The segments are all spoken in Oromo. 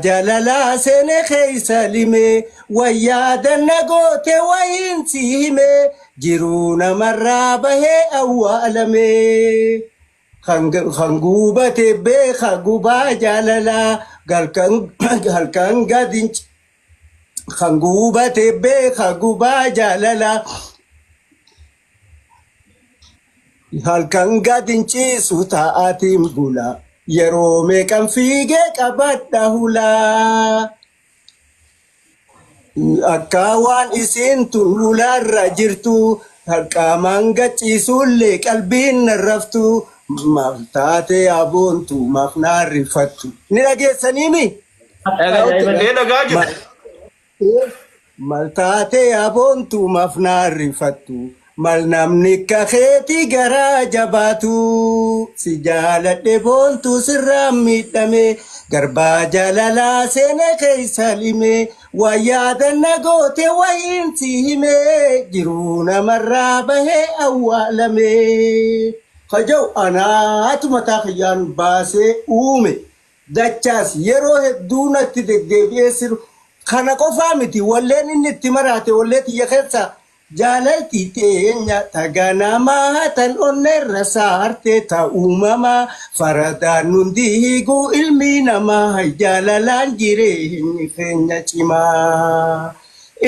Jaalalaa seene keessa limee wayyaa danna goote wayiin si himee jiruu namarraa bahee awwaalamee. Kan guubate beeka gubaa jaalalaa halkan gadi kan guubate beeka gubaa jaalalaa halkan gadi ciisu ta'atiin bula yeroo meeqan fiigee qabadha hulaa. Akka waan isiin tun hulaarra jirtu qaamaan gachiisullee qalbiin narraftu maaf taate aboontu maaf naarrifattu. Ni dhageessaniimi? Ee, dhagaa jiru. Mal taate aboontu maaf naarrifattu. Mal namni kakeetii garaa jabaatu si jaaladhe boontu sirraa miidhame garbaa jaalalaa seene keessa lime waa yaadanna goote wayiin si hime jiruu namarraa bahee awwaalame. Kaja'u anaatu mataa kiyyaan baasee uume. Dachaas yeroo hedduu natti deddeebi'ee siru kana qofaa miti, walleen inni itti maraate wallee tiyya keessa jaalalti teenya taganamaa tan onneerra saarte ta uumamaa faradaan hundi hiiguu ilmi namaa jaalalaan jireenyi keenya cimaa.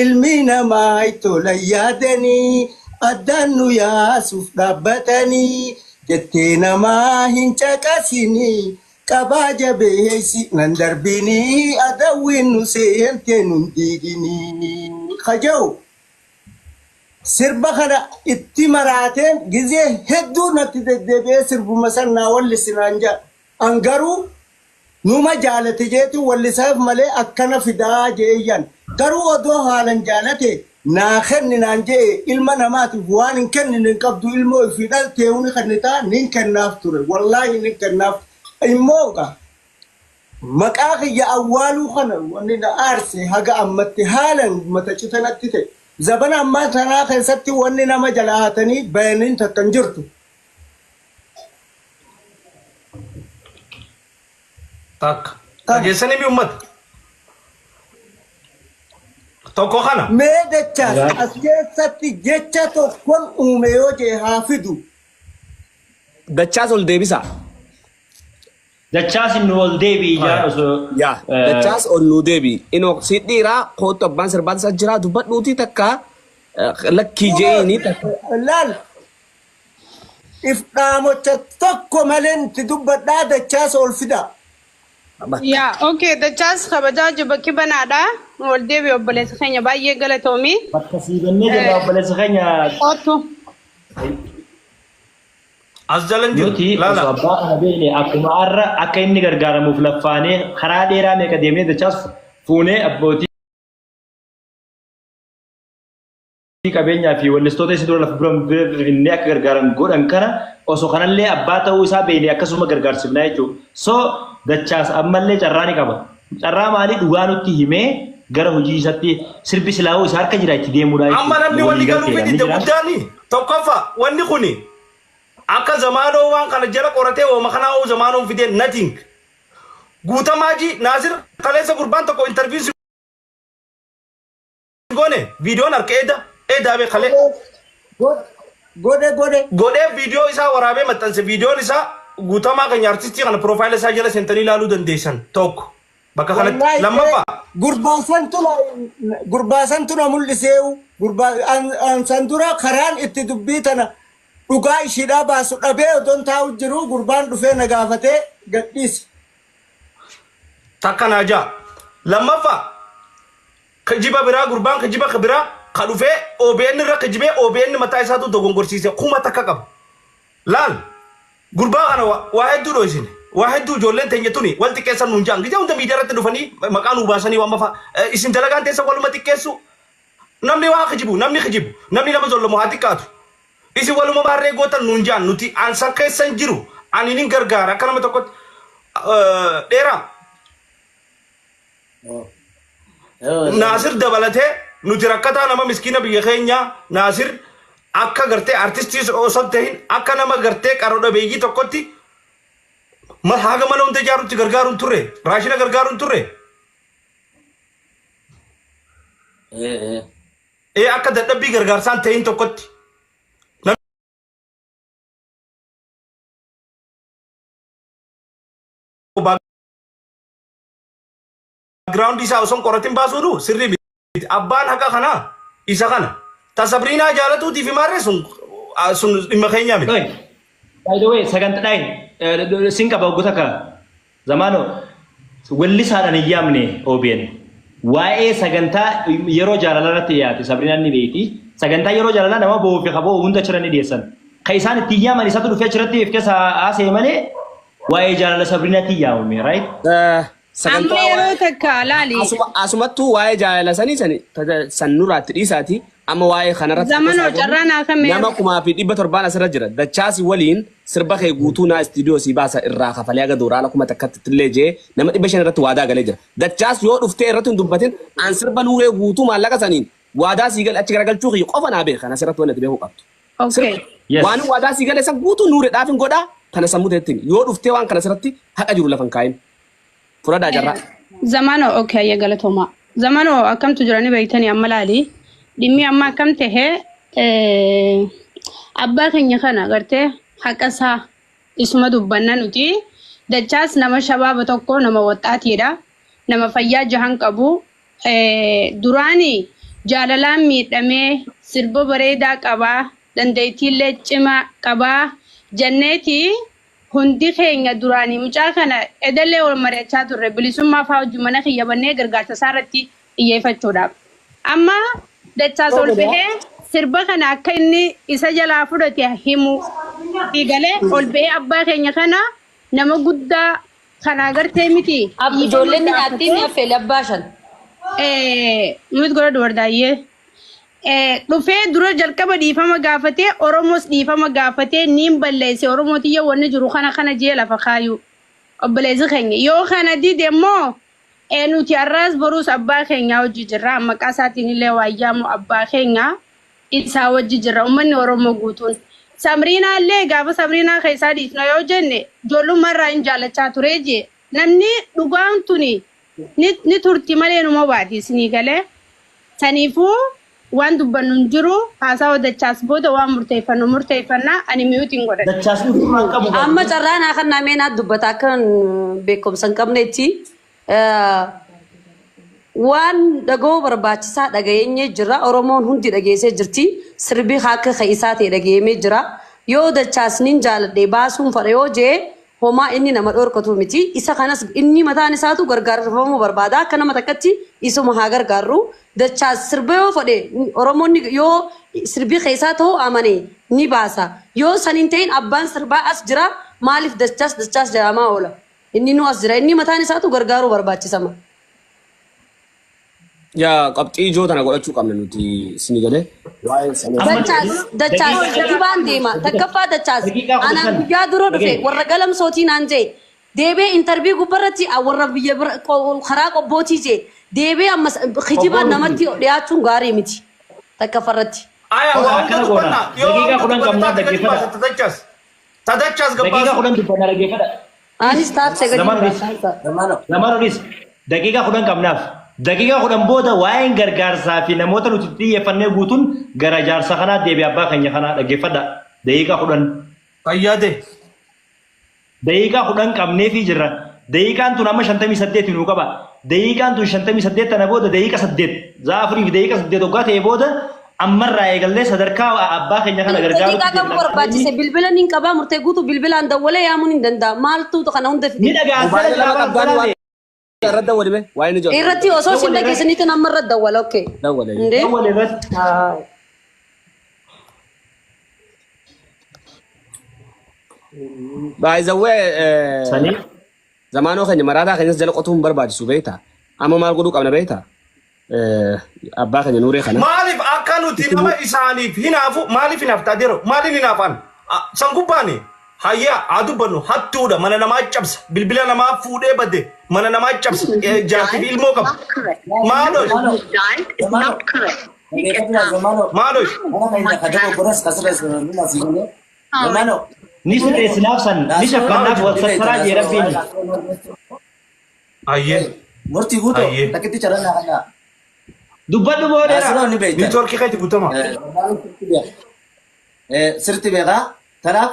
Ilmi namaa tola yaadanii addaan nu yaasuuf dhaabbatanii jettee namaa hin caqasinii qabaa jabeessi nan darbinii adawwiin nu seentee nun diiginii. Kaja'u sirba kana itti maraateen gizee hedduu natti deddeebi'ee sirbuma san naa wallisinaan jedha. An garuu numa jaalate jeetu wallisaaf malee akkana fidaa jeeyyan. Garuu odoo haalan jaalate naa kenni naan jee ilma namaatiif waan hin kennine hin qabdu, ilmoo ifii dhaltee uni kennitaa nin kennaaf ture. Wallaahi nin kennaaf. Immoo maqaa kiyya awwaaluu kana wanni na aarse haga ammatti haalan mata citanatti ta'e. Zabana ammaa tanaa keessatti wanni nama jala hatanii bayaniin takka hin jirtu. Takka. Dhageessanii mi uummata? Tokko kana. Mee dachaas as keessatti jecha tokkon uume yoo jee haa fidu. Dachaas ol deebisa. Dachaas nu ol deebi'i ijaan osoo. Yaa, dachaas ol nuu deebi'i. Inoo si dhiiraa kootu abbaan sirbaata isaa jira dubbadhuutii takka lakkii jeeyini takka. Laal, if dhaamocha tokko malee itti dubbadhaa, dachaas ol fida. Yaa, okay, dachaas kabajaa jiru bakki banaadha. Nu ol deebi'i obboleessa keenya, baay'ee galatoomi. Bakka sii bannee jirra, obboleessa keenya. Kootu. As jala hin jiru. Nuti osoo Laala. abbaa kana beekne akkuma har'a akka inni gargaaramuuf laffaanee karaa dheeraa meeqa deemnee dachaas fuunee abbootii qabeenyaa fi wallistoota isa dura lafa bira finnee akka gargaaran godhan kana osoo kanallee abbaa ta'uu isaa beekne akkasuma gargaarsifnaa jechuudha. So dachaas ammallee carraa ni qaba. Carraa maalii dhugaa nutti himee gara hojii isaatti sirbi silaa'uu isa harka jira itti deemuudha Amma jechuudha. namni wanni galuu fi Waliigalteedhaan ni didde jira. guddaani tokkoffaa wanni kuni akka zamaanoo waan kana jala qoratee ooma kanaa oo zamaanoon fidee nothing. Guutamaa ji Naasir kaleessa gurbaan tokko interview si goone viidiyoon harka eeda eedaa bee kalee. Godhe godhe. Godhee viidiyoo isaa waraabee maxxanse. Viidiyoon isaa guutamaa keenya artistii kana profile isaa jala seentanii ilaaluu dandeessan tokko bakka kanatti. Wallaahi lammaffaa gurbaa santu na mul'iseewu. Gurbaa an san dura karaan itti dubbii tana dhugaa ishiidhaa baasu dhabee odoon taa'u jiru gurbaan dhufee na gaafatee gadhiise. Takka naa ja'a. Lammaffaa, kijiba biraa gurbaan kijiba biraa ka dhufee OBN irra kijibee OBN mataa isaatu dogongorsiise 1000 qaba. Laal, gurbaa kana waa hedduu dhoysine. Waa hedduu ijoolleen teenya tuni wal xiqqeessan nuun ja'an. Gizee hunda miidiyaa irratti dhufanii maqaa nuu baasanii waan mafa isin dalagaan teessa waluma xiqqeessu. Namni waa kijibu, namni kijibu, namni nama zollomu haa xiqqaatu. Isin waluma maarree gootan nuun ja'an. Nuti an san keessa hin jiru. Ani nin gargaara akka nama tokkotti dheeraa. Naasir dabalatee nuti rakkataa nama miskiina biyya keenyaa Naasir akka gartee artistii osoo hin ta'in akka nama gartee qaroo dhabeeyyii tokkotti haga mana hunda ijaarutti gargaaruun turre, raashina gargaaruun turre. Ee, akka dadhabbii gargaarsaan ta'in tokkotti. Background isaa osoo hin qoratin baasuudhu sirrii miti. Abbaan haqa kanaa isa kana. Ta Sabriinaa jaalatuutii fi maarree sun sun dhimma keenyaa miti. Oi, by the way, sagantaa dhaayin sin qaba oggota ka zamaano wellisaadhaan hin yaamne OBN. Waa'ee sagantaa yeroo jaalalaa irratti dhiyaate Sabrinaan ni beekti. Sagantaa yeroo jaalalaa nama bo'uu fi kaboo hunda achirra ni dhiyeessan. Kan isaan itti yaaman isatu dhufee achirratti if keessa haasa'e malee waa'ee jaalala Sabrinaatti yaamame, right? Sagantaa Amma yeroo takka laali. Asumattuu waa'ee jaalala sanii sani san nurraatti dhiisaati, amma waa'ee kanarratti Zamanoo carraa naa kame. Nama 1700 asirra jira. Dachaasi waliin sirba kee guutuu naa istiidiyoo sii baasa, irraa kafalee haga dooraala 1000tti illee jee nama 500 irratti waadaa galee jira. Dachaas yoo dhuftee irratti hin dubbatin, an sirba Nuuree guutuu maallaqa saniin waadaa sii gale achi garagalchuu kiyya qofa naa beeka. Kana asirratti wanti ati beekuu qabdu. Okay. Yes. Waan waadaa sii gale san guutuu Nuureedhaaf hin godhaa. Kana sammuu teetti yoo dhuftee waan kana asirratti haqa jiru lafa hin kaa'in. Fudhadhaa jarraa. Zamanoo, okay, ayya galatoomaa. Zamanoo, akkamtu jiranii beektanii? Amma laali. Dhimmi amma akkam tahe, abbaa keenya kana gartee haqa isaa isuma dubbanna nuti. Dachaas nama shabaaba tokko, nama waxxaatiidha. Nama fayyaa jahan qabu. Duraani jaalalaan miidhamee sirba bareedaa qabaa, dandeettiillee cimaa qabaa jenneeti hundi keenya duraanii mucaa kana edallee wal mari'achaa turre, bilisummaa fa'aa wajjin mana kiyya bannee gargaarsa isaa irratti xiyyeeffachuudhaaf. Amma Dachaas ol bahee sirba kana akka inni isa jalaa fudhate himu galee ol bahee abbaa keenya kana, nama guddaa kana agartee miti. Ijoolleen ni nyaatti, ni affeele abbaa shan. Nuti godha dubardaayyee. Dhufee dura jalqaba dhiifama gaafatee, Oromoos dhiifama gaafatee, niin balleesse, Oromootiyya, wanni jiru kana kana jee lafa kaayuu. Obboleessi keenya yoo kana dide immoo, nuti har'aas boruus abbaa keenyaa hojii jirra. Maqaa isaatiin illee waayyaamu abbaa keenya isaa wajji jirra, uummanni Oromoo guutuun. Samriinaa illee gaafa Samriinaa keessaa dhiisna yoo jenne, ijoollummaa irraa hin jaallachaa ture jee. Namni dhugaan tuni ni turti malee numa baati isinii galee. Saniifuu waan dubbannu hin jiru, haasawa Dachaas booda waan murteeffannu murteeffannaa, ani miyuutiin godhadhe. Dachaas dhufuu qabu. Amma carraa naa kan namee naa dubbata akka beekumsa hin qabnetti. Waan dhaga'uu barbaachisaa dhaga'eenyee jira. Oromoon hundi dhageessee jirti. Sirbi akka isaa ta'e dhaga'amee jira. Yoo Dachaas nin jaaladhe baasuun fadha yoo jee, homaa inni nama dhorkatu miti. Isa kanas inni mataan isaatu gargaarfamuu barbaada. Akka nama takkatti isuma haa gargaarru. Dachaas sirba yoo fedhe, Oromoonni yoo sirbi keessaa ta'uu amane ni baasa. Yoo san hin ta'in, abbaan sirbaa as jira, maaliif Dachaas Dachaas jedhamaa oola? Inni nu as jira. Inni mataan isaatu gargaaruu barbaachisama. Yaa, qabxii ijoo tana godhachuu qabna nuti isinii galee. Waa'ee sana. Dachaas, Dachaas kijibaan deema. Takkaffaa, Dachaas Daqiiqaa 15. Anaan guyyaa dura dhufe Dhagee. warra galamsootii naan jee, deebee interview gubbarratti warra biyya bira karaa qobbootii jee, deebee ammas kijibaan Qobboo namatti dhiyaachuun gaarii miti takkaffarratti. Aya, waa hunda Akkana goona. dubbannaa. Yoo Daqiiqaa hunda 10 dubbanne qabnaa taate gadi dhaggeeffadha. baasa tadachaas. Tadachaas Daqiiqaa gabbaasu. 10 dubbannaa dhaggeeffadha. Anis taatse gadi Zaman olis. baasa. Zaman olis. Daqiiqaa 10 qabnaaf. Daqiiqaa 10 booda waa'een gargaarsaa fi namoota nuti xiyyeeffannee guutuun gara jaarsa kanaa deebi'e, abbaa keenya kanaa dhaggeeffadha. Daqiiqaa 10. Fayyaade. Daqiiqaa 10 qabneefii jirra. Daqiiqaan tun amma 58 nuu qaba. Daqiiqaan tun 58 tana booda daqiiqa 8. Za'a 4:08 hoggaa ta'e booda ammarraa eegallee sadarkaa abbaa keenya kana gargaaruutti Daqiiqaa qabu barbaachise, bilbila nin qabaa, murtee guutuu bilbilaan dawwalee yaamuun hin danda'a. Maaltu kana hunda Ni fide? dhagaa. Mobaayila lama qabdaan waan irratti dawwalime waa'ee ni jiru. Irratti osoo isin dhageessaniitiin amma irratti dawwala, okay. Dawwale. Indee? Dawwale irratti. By the way, Sanii. Zamaanoo keenya maraataa keenyas jala qotuu hin barbaachisu, beektaa? Amma maal godhuu qabna beektaa? Abbaa keenya Nuuree kana. Maaliif akka nuti nama isaaniif hinaafu, maaliif hinaafta adeero? Maaliin hinaafan? San gubbaani hayyaa haa dubbannu, hattuudha, mana namaa cabsa, bilbila namaa fuudhee bade, mana namaa cabsa, jaartii fi ilmoo qaba. Maaloo, maaloo. Ni sirreessinaaf san ni shaffannaaf wal sassaraa jee rabbiin. Hayyee. Murtii guutuu Ayyee. takkitti carraa kana. Dubbadhu boodeera. Naasiroo ni beektan. Niitworkii keetti guutama. Sirriitti beekaa. Kanaaf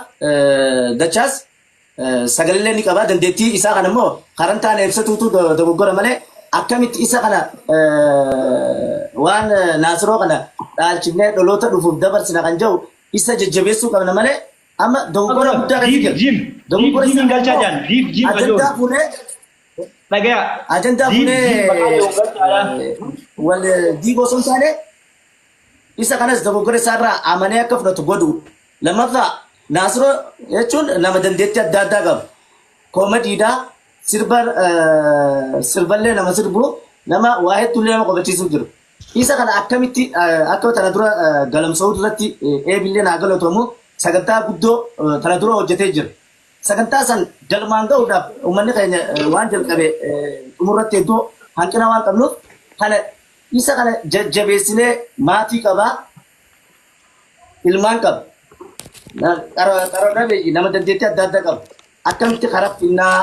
Dachaas sagalee ni qaba. Dandeettii isaa kana immoo karan taane ibsatuutu dogoggora malee akkamitti isa kana waan Naasiroo kana dhaalchifnee dhaloota dhufuuf dabarsina kan jedhu isa jajjabeessuu qabna malee amma dogoggora guddaa kan Diif jira. jim. Dogoggora Diif jim galchaa jaan. Diif jim ajandaa fuunee Dhagaya. ajandaa Diif jim maqaa fuunee yoo galchaadha. wal diigoo osoo hin taane isa kanas dogoggora isaarraa amanee akka fudhatu godhu. Lammaffaa, Naasiroo jechuun nama dandeettii adda addaa qabu. Koomediidhaa, sirba sirballee nama sirbu, nama waa hedduullee nama qofachiisuu jiru. Isa kana akkamitti akka tana dura galamsa'uu duratti eebillee naa galatomu sagantaa guddoo tana dura hojjetee jira. Sagantaa san galmaan ga'uudhaaf uummanni keenya waan jalqabe xumurratti hedduu hanqina waan qabnuuf kana isa kana jajjabeessinee maatii qabaa, ilmaan qaba. Qara dhabeeyyi nama dandeettii adda addaa qabu. Akkamitti karaa finnaa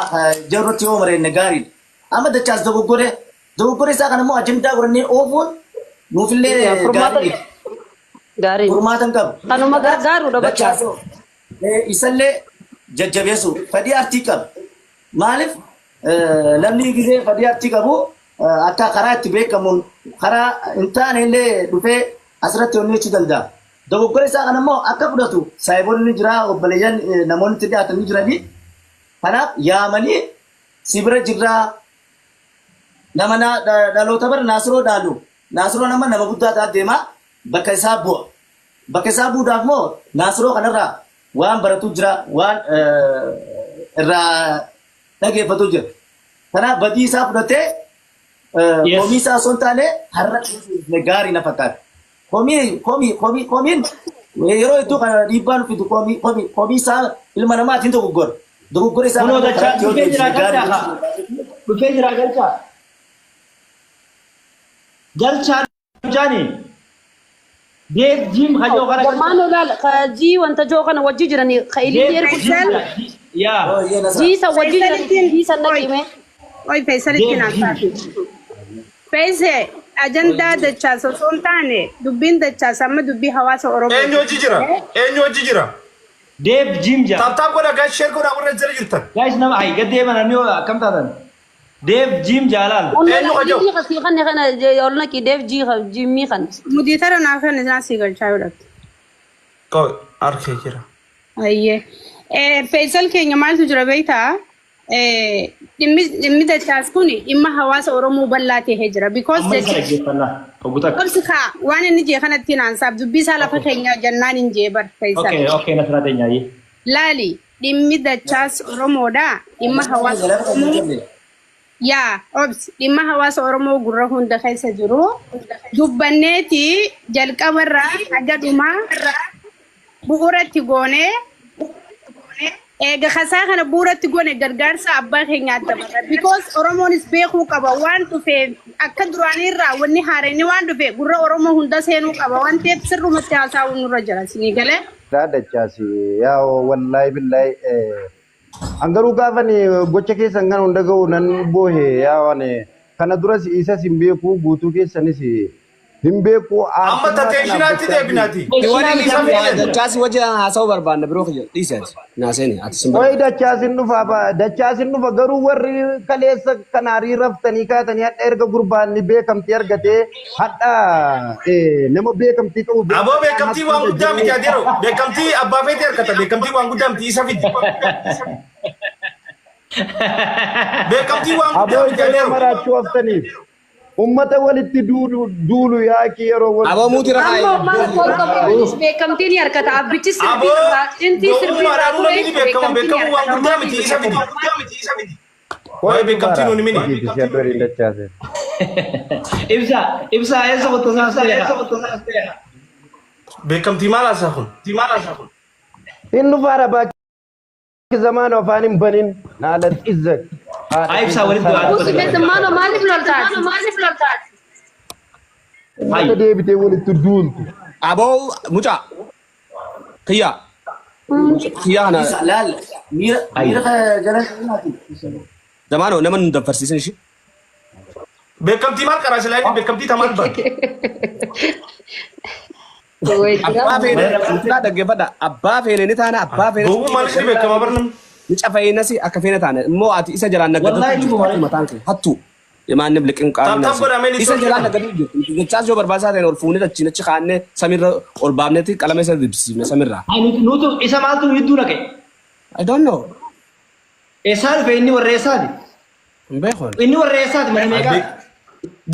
jarrutti yoo mareenne gaariidha. Amma Dachaas dogoggore dogoggore isaa kana immoo ajandaa godhannee oofuun nuufillee Furmaata gaarii miti. gaarii. Furmaata hin qabu. Kanuma gargaaruudha bakka. Dachaas isallee jajjabeessu fedhii artii qaba. Maaliif namni gisee fedhii artii qabu akka karaa itti beekamuun karaa hin taane illee dhufee asirratti hojjechuu danda'a. Dogoggora isaa kana immoo akka fudhatu saayiboonni ni jira, obboleeyyan namoonni itti dhiyaatan ni jiranii. Kanaaf yaamanii si bira jirraa nama dhaloota bara Naasiroo dhaalu. Naasiroo nama guddaa ta'aa deema bakka isaa bu'a. Bakka isaa bu'uudhaaf immoo Naasiroo kanarraa waan baratu jira, waan irraa dhageeffatu jira. Kanaaf badii isaa fudhatee komii isaa osoo hin taane har'a gaarii na fakkaata. Komii komii komii komiin yeroo hedduu kana dhiibbaan fidu komii komii komii isaa ilma namaatiin dogoggora. Dogoggora isaa Kunoo kana Dachaa karaatti yoo dhufee jira deebisne gaarii. galchaa. Dhufee jira galchaa. Galchaa jaani. Deef jim hajoo kana galchaa. Maano laal jii wanta joo kana wajji jiranii ka ililli Deef ergu jim. Yaa. Oh, yee Nasra. jii san wajji jiranii jii san naqime. Oi, Faisalitti Deef naan jim. taate. Faise, ajandaa Dachaas osoo hin taane dubbiin Dachaas amma dubbii hawaasa Oromoo. Eenyu hojii jira? Eenyu hojii jira? Deef jim jaa. Tap tap godhaa guys, share godhaa warra jala jirtan. Guys nama ay gad deeman namni akkam taatan. Deef jim jaalaal. Eenyu hojii? Ililli kasii kan kana ol naqi deef jii jimmii kan. Mudiitara naaf kan isaan sii galchaa godhatte. Qoy arkee jira. Ayyee. Faisal keenya maaltu jira beektaa? Dhimmi Dachaas kun dhimma hawaasa Oromoo bal'aa ta'ee jira. Because Amma isa Dachaas dhaggeeffannaa. Obbo Takka. Obsi kaa waan inni jee kanatti naansaaf dubbii isaa lafa keenya jennaan hin jee bar Faisal. Okay, Nasraa teenyaayi. Laali, dhimmi Dachaas Oromoodha. Dhimma hawaasa Oromoo yaa obsi, dhimma hawaasa Oromoo gurra hunda keessa jiru dubbanneeti jalqabarraa haga dhumaa bu'uuratti goonee eega kasaa kana bu'uuratti goone gargaarsa abbaa keenya adda barra. Because Oromoonis beekuu qaba waan dhufeef akka duraaniirraa wanni haaraan waan dhufe gurra Oromoo hunda seenuu qaba waan ta'eef sirrumatti haasa'uun nurra jira sinii galee. Dachaasi yaa wallaahi billaahi an garuu gaafani gocha keessan kan hunda ga'u nan boohe yaa waan kana duras isas hin beeku guutuu keessanis hin beeku Amma tateeshinaatti deebinaati. Waliin Isa fidan. Dachaasi wajji haasa'uu barbaanna biroo kiyya dhiisi ati. Naaseeni ati sin Wayi barbaada. dachaasin dhufa dachaasin dhufa garuu warri kaleessa kana hariiraftanii kaatanii hadha erga gurbaanni beekamtii argatee hadha nama beekamtii qabu Aboo beekamtii waan guddaa miti adeero. Beekamtii abbaa feetee harkata. Beekamtii waan guddaa miti isa fidi. Beekamtii waan guddaa Aboo miti ijoollee adeero. maraachuu haftaniif ummata walitti duulu duulu yaaki yeroo wal Aboo muutii Amma rakaa. maal ol qabu beekamtii ni harkata abbichi sirbii Aboo irraa cintii sirbii irraa gowwummaadhaan ture namni ni beekama. beekamtii ni Beekamuu waan harkata. guddaa miti isa fidi. Waa'ee beekamtii nuuni mini. Dachaase. Ibsa ibsa eessa qottoo saas ta'e. Beekamtii maal haasaa kun? Maal haasaa kun? Inni dhufaara baakki zamaan afaan hin banin naalat izzak. Haa ibsaa walitti du'aa Usi beekammaano maaliif loltaati? Maaliif loltaati? Ummata deebitee walitti duultu. Aboo mucaa. Kiyya. Kiyya kana Isa laal miira miira jala zamaanoo nama nu daffarsiisan ishee. Beekamtii maal qaraa silaa inni beekamtii tamaan ban. Abbaa feene mucaa dhaggeeffadha. Abbaa feene ni taana abbaa feene. Gowwuu maal inni beekama barnam. Ni cafayinasi akka feene taana immoo ati isa jalaan Wallaahi naggadatu dhuguma. mataan kee hattu. Imaanni liqin Taap taap godhamee ni Isa jalaan tolchina. naggadatu jirtu. Jechaas yoo barbaachisaa ta'e ol fuunee achiin achi kaa'annee samiirra ol baafnetti qalama isa dibsiifne samiirraa. Ay, Nutu isa maaltu hedduu naqe? I don't know. Eessaa dhufe inni warra eessaati? Hin beeku. Inni warra eessaati mana meeqaa?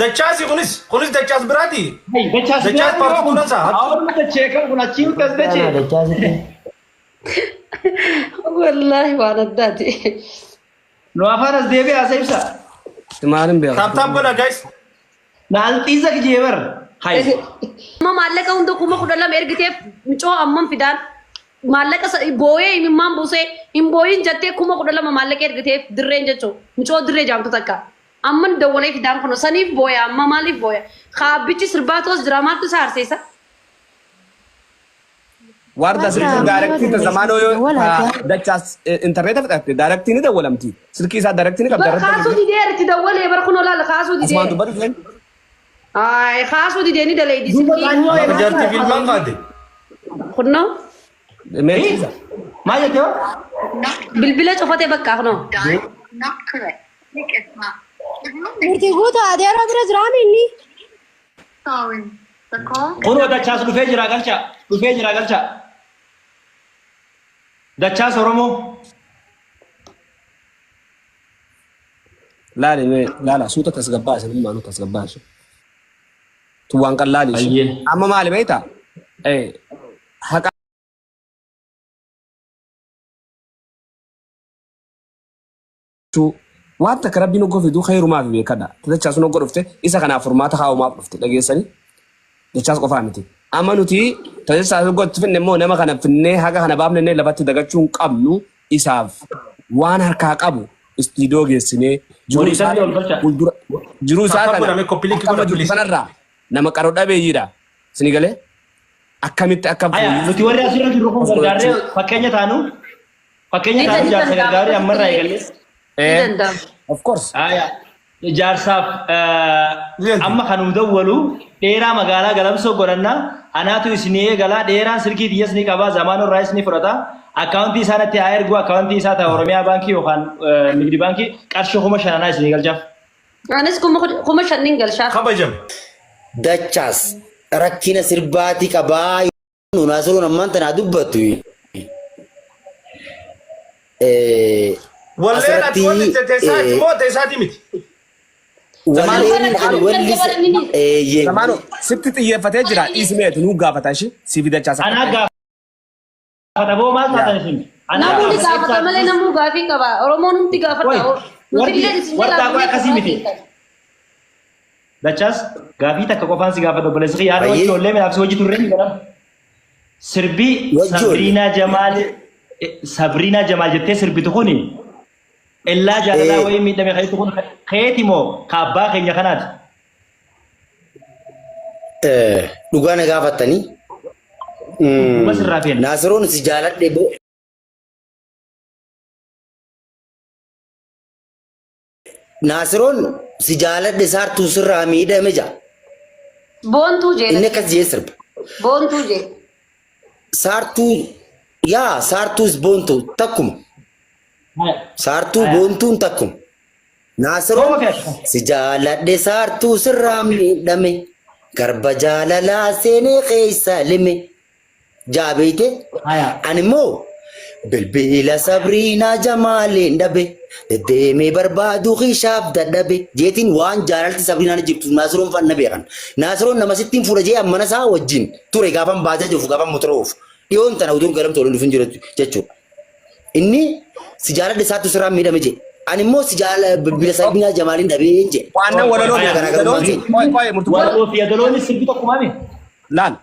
Dachaasi kunis kunis dachaas biraati. Hey, dachaas Dachaas paartii kunuunsa. Awwaal dachee kan kun achiin tas dachee. Wallaahi waan addaati. Nu afaan as deebi'ee haasa ibsa. Maalin beeku. Taap taap godha guys. Naalxiisa kijee bar. Hay. Amma maallaqa hunda 12,000 ergiteef micoo amman fidaan maallaqa booyee imimmaan buusee hin booyin jettee 12,000 maallaqa ergiteef dirreen jechuun micoo dirree jaamtu takka. Amman dawwalee fidaan kun saniif booya amma maaliif booya? Kaabbichi sirbaatoos jira maaltu isa harseessa? Warda silkii daarektii ta zamaanoo yoo dachaas intarneeta fudhatte daarektii ni dawwalamti. Silkii isaa daarektii ni qabda. Kaasuu didee erti dawwalee bara kun olaala kaasuu Asumaan didee. dubbatu ture. Ay kaasuu didee ni daleedi Duuba silkii. qaanyoo Jaartii filmaan qaade. Kunnoo Meetii Maal jettee hoo? bilbila cufatee bakka kunoo. Murtii guutaa adeera bira jiraame inni. Kunoo dachaas dhufee jira galcha. Dhufee jira galcha. Dachaas Oromoo. Laali mee laala suuta tasgabbaa isin maanu tasgabbaa isin. Tu waan qallaali isin. Ayyee. Amma maali beektaa? Haqa waan takka rabbiin oggoo fiduu khayrumaaf beekadha. Dachaas nu oggoo dhufte isa kanaaf furmaata kaa'umaaf dhufte dhageessanii dachaas qofaa miti. Amma nuti tajaajila oggoo finne immoo nama kana finnee haqa kana baafne illee lafatti dagachuu hin qabnu isaaf waan harkaa qabu istiidoo geessinee jiruu Horii isaa isaatti ol galcha. fuuldura jiruu isaa Taap taap kana godhamee koppii linkii akka amma godha jirtu please. kanarraa nama qaroo dhabeeyyiidha. Isin galee akkamitti akka Aya, nuti warri asirra jirru kun gargaarree fakkeenya taanu fakkeenya Ni taanu jaarsa danda'ama. gargaaree ammarraa eegallee. Ni danda'ama. Of course. Aya, jaarsaaf amma kan nu dawwalu dheeraa magaalaa galamsoo godhannaa anaatu isinii eegalaa dheeraan silkii tiyyas ni qabaa zamaanoo irraa ni fudhata akkaawuntii isaa natti haa ergu akkaawuntii isaa ta'a Oromiyaa baankii yookaan Nigdi baankii qarshii 5,000 isinii galchaaf. Anis 5,000 nin galchaaf. Kabajame. Dachaas rakkina sirbaatii qabaa Naasiroon ammaan tanaa dubbattu. Walleen ati Asirratti walli teessaati moo teessaati miti? walleen ani wallise eeyyee Zamaano sitti xiyyeeffatee jira dhiismeetu nuu gaafata ishee si fidachaas akka Anaa gaafata boo maal taatan isin? Anaa Namni gaafata gaafata malee namuu gaafii qaba. Oromoon hundi gaafata. Wai, Nuti illee isin jalaa warri akkasii miti. Dachaas gaafii takka qofaan si gaafata obboleessi kiyya yaada Baay'ee. wajji ijoollee midhaaf si wajji turre ni jedhama. Sirbii Wajji oollee. Sabriinaa Jamaal Sabriinaa Jamaal jettee sirbitu kuni illaa jaalalaa wayii miidhame keetu kun keeti moo ka abbaa keenya kanaati? Dhugaa na gaafattanii. Dhuguma sirraa feena. Naasiroon si jaaladhe boo. Naasiroon si jaaladhe saartuu sirraa miidhame jaa. Boontuu jee. Inni akkas jee sirba. Boontuu jee. Saartuu yaa saartuus boontuu takkuma. Saartuu boontuun takkuma. Naasiroon si jaaladhe saartuu sirraa miidhame garba jaalalaa seenee keessa lime. Jaabeeyte ani immoo bilbila Sabriinaa Jamaaliin dhabe deddeemee barbaadu kishaaf dadhabe jeetiin waan jaalalti Sabriinaan jirtu Naasiroon fanna beekan. Naasiroon nama sittiin fuudha jee ammana isaa wajjin ture gaafan baajaa jiruuf gaafan motora oofu. Dhiyoon tana utuun galamta waliin dhufin jiru jechuudha. Inni si jaaladhe isaatu sirraa miidhame jee. Ani immoo si jaala bilbila Sabriinaa Jamaaliin dhabee jee. Waan nan walaloo Kana garaagarummaan seeni. Qoy qoy murtuu. Walaloo fi yadaloon sirbi tokkumaami. Laal.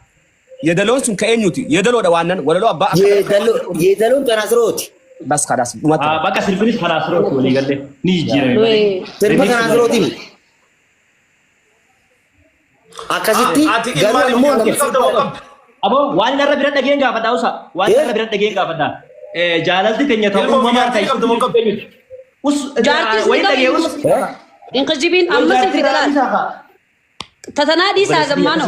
Yedaloon sun ka eenyuti? Yedaloodha waan nan walaloo abbaa akka Yeedaloon kan Naasirooti. Bas kadaas dhumatti. Bakka sirbinis kan Naasirooti walii galee ni jijjiirame malee. Sirba kan Naasirooti. Akkasitti Ati garuu ilmaan immoo ilmaan qabda moo qabda? Aboo waan narra bira dhageen gaafadha usa. Waan narra bira dhageen gaafadha. Jaalalti teenya ta'uu Ilmoo uumamaan biyyaatti qabdu moo qabdu? Us Jaartis ni wayi dhagee us. qabdi. Hin kijibiin amma si fida laal. Tatanaa dhiisaa zammaanoo.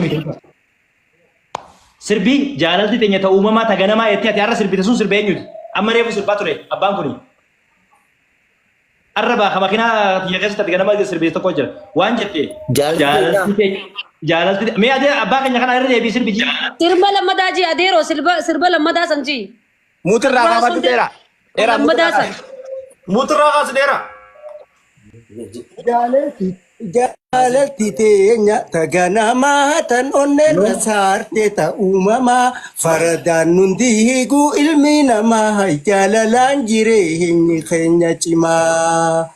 Sirbi jaalalti teenya ta uumamaa ta ganamaa jettee ati har'a sirbite sun sirba eenyuti? Amma reefu sirbaa ture abbaan kuni. Har'a baaka makiinaa tiyya keessatti ati ganama sirbite tokko jira. Waan jette Jaalalti jaalalti teenya jaalalti mee ati abbaa keenya kana irra deebii sirbi jii. Sirba lammataa jii adeeroo sirba sirba lammataa san jii. Muutirraa Suuraa kaafadhu sun dheeraa. Dheeraa lammataa muutirraa san. kaafadhu. Muutirraa kaas dheeraa. Jaalalti jaalalti teenya ta ganamaa tan onneerra saarte ta uumamaa faradaan nun diiguu ilmi namaa jaalalaan jireenyi keenya cimaa.